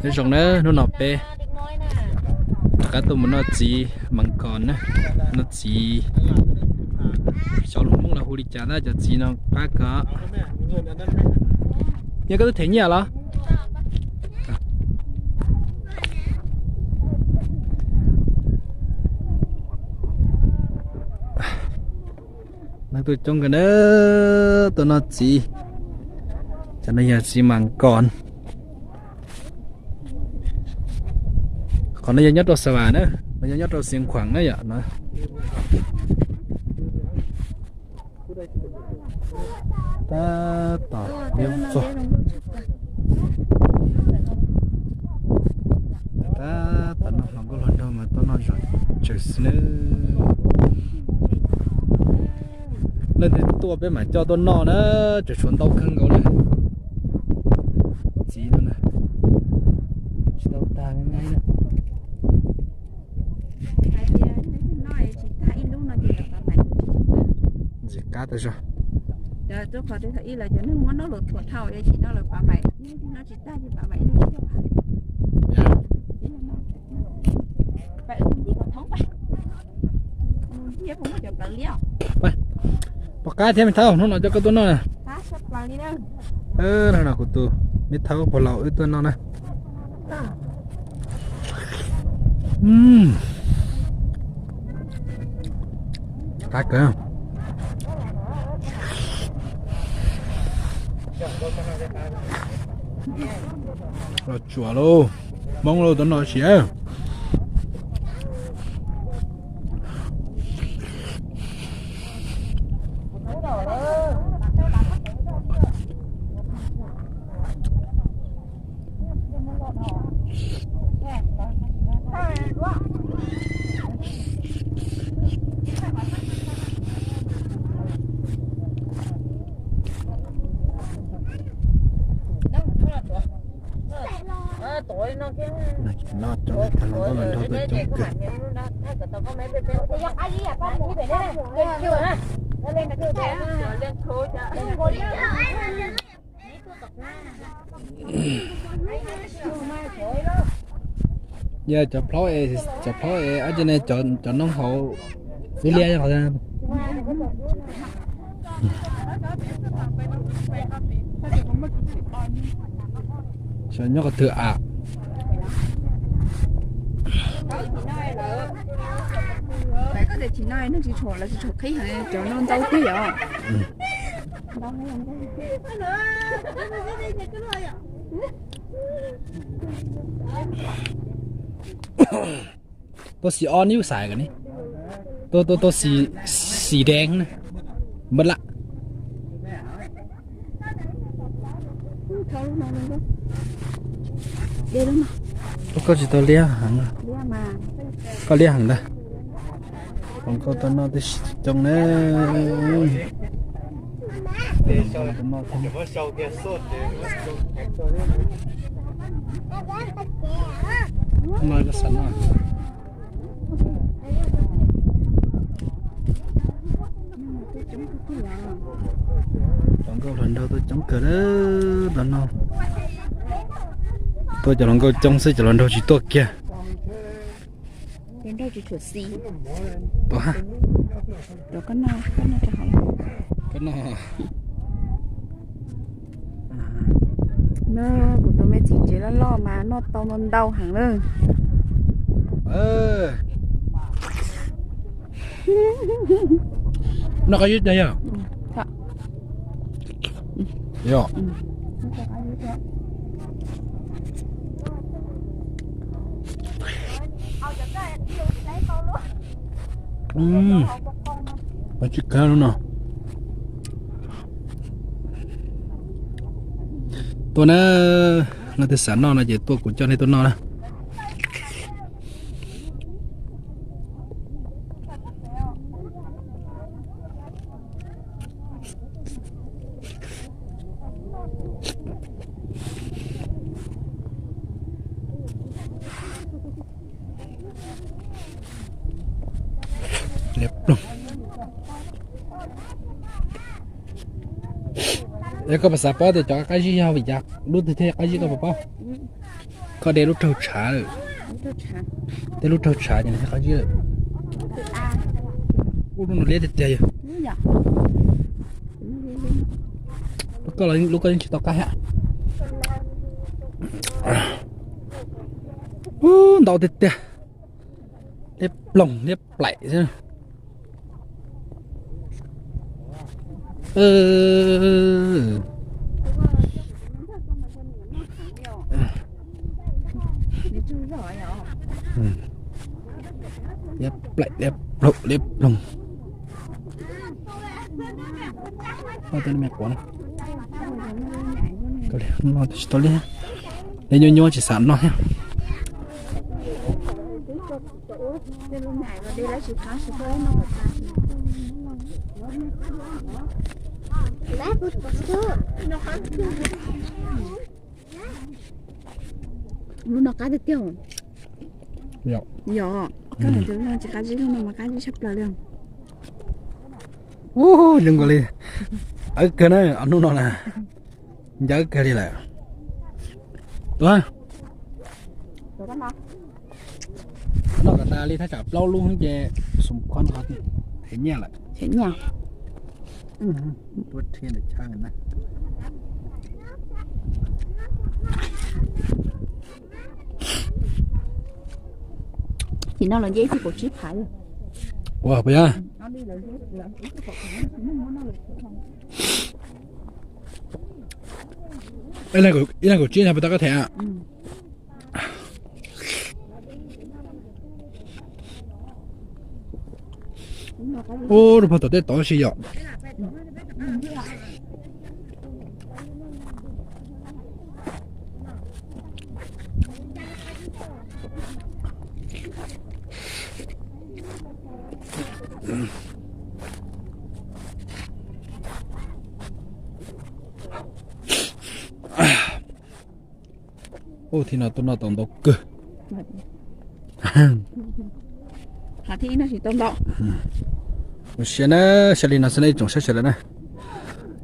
Nyob zoo na, hnub no peb rov qab tuaj mus noj txiv mas kos na, noj txiv. Xyov lus Hmoob los hu li cas na, cov txiv no qab kawg. Yog koj twb them nyiaj los? Neeg tuaj coob kawg na, tuaj noj txiv. Cov no yog txiv mas kos. Qhov no yog nyob rau Xav Vas na, no yog nyob rau Xiav Khuam na yom no. Tab tom liab txog. Tab tom noj hluas nkauj hluas nraug mas tuaj noj zom zaws xwb na. Leej twg tuaj peb mam coj tuaj noj na, tseem tshuav ntau kawg nkaus li. Txiv no na, tsis tau tag li na. Ntxim qab tas zog. Pom qab thiab me thaub, hnub no coj koj tuaj noj na. No kuv tus me thaub puag laus wb tuaj noj na. Qab kawg. Los tsuam lauj, Hmoob lauj, tuaj noj siav. No cov hluas nkauj hluas nraug tuaj coob kawg. Yog cov plaub es, cov plaub es ab tsi ne, cov noob hauv xwb liab qhov. Xyov nyob qhov twg am. Tsis tshuam, lawv tsis tshuam qhib heev, cov no ntau tiag os. Tuaj xim ob neb xaiv kom ne. Tuaj, tuaj, tuaj xim, xim deev na. Npaj laj. Koj tsis tau liab heev. Koj liab heev ntag. Hluas nkauj tuaj noj tib si coob na. No koj xav noj. Hluas nkauj hluas nraug tuaj coob kawg, tuaj noj. Tuaj cov hluas nkauj coob xwb, cov hluas nraug tsis tuaj kiag. Cov nraug tsis tshua xis. Tuaj ha. Rau koj noj, koj noj rau hauv. Koj noj. No, kuv tus me txiv ntsev loj loj mas noj tau ntau ntau heev na. Noj qab ib dag yog. Yog. Tsis kawg lub no. Tuaj na, leej twg xav noj no ces tuaj kuv coj nej tuaj noj na. Liab ploog. Yog koj puas xav paub tias cov qab zib yog vim cas lub twg thiaj qab zib koj puas paub? Koj de lub raug tshav lawm. Tej lub raug tshav ces nws thiaj qab zib lawm. Ub, lub no liab tiag tiag yog. Lub koj yeej tsis tau qab hab. Ub, ntau tiag tiag. Liab ploog liab plaim xwb. Liab plaim liab ploog liab ploog. Liab nyuaj nyuaj tsis xav noj thiab. Lub no qab tiag tiag. Yog, koj tsis qab zib lub no mas qab zib tshaj plaws li. Zoo nkaus li, awb kawg na, hnub no na, ncawb kawg li lawm. Tuaj, noj kom tas li, thaj tsam plaub lub ces xum kho no them nyiaj lawm. Tim no los nce ib tug kaum tsib phav. Ua puas yog? Ib leeg kaum tsib no puas tau koj them? Ub, rau pog tom tej tod si yom. Ub, thib no tuaj noj tau ntau kawg. Ua siab na, siab li no xwb na ib tsoom saib sawv daws na.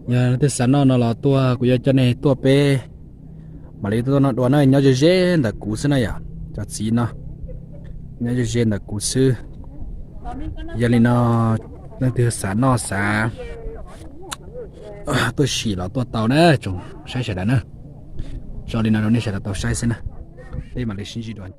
Yog leej twg xav noj no los tuaj, kuv yuav coj nej tuaj peb mam li tuaj noj dua na, nyob ze ze ntawm kuv xwb na yom, cov txiv no nyob ze ze ntawm kuv xwb. Yog li no leej twg xav noj xav tuaj sim los tuaj tau na tsoom saib sawv daws na. Tso li no rau nej sawv daws tau saib xwb na, peb mam li sib ntsib dua.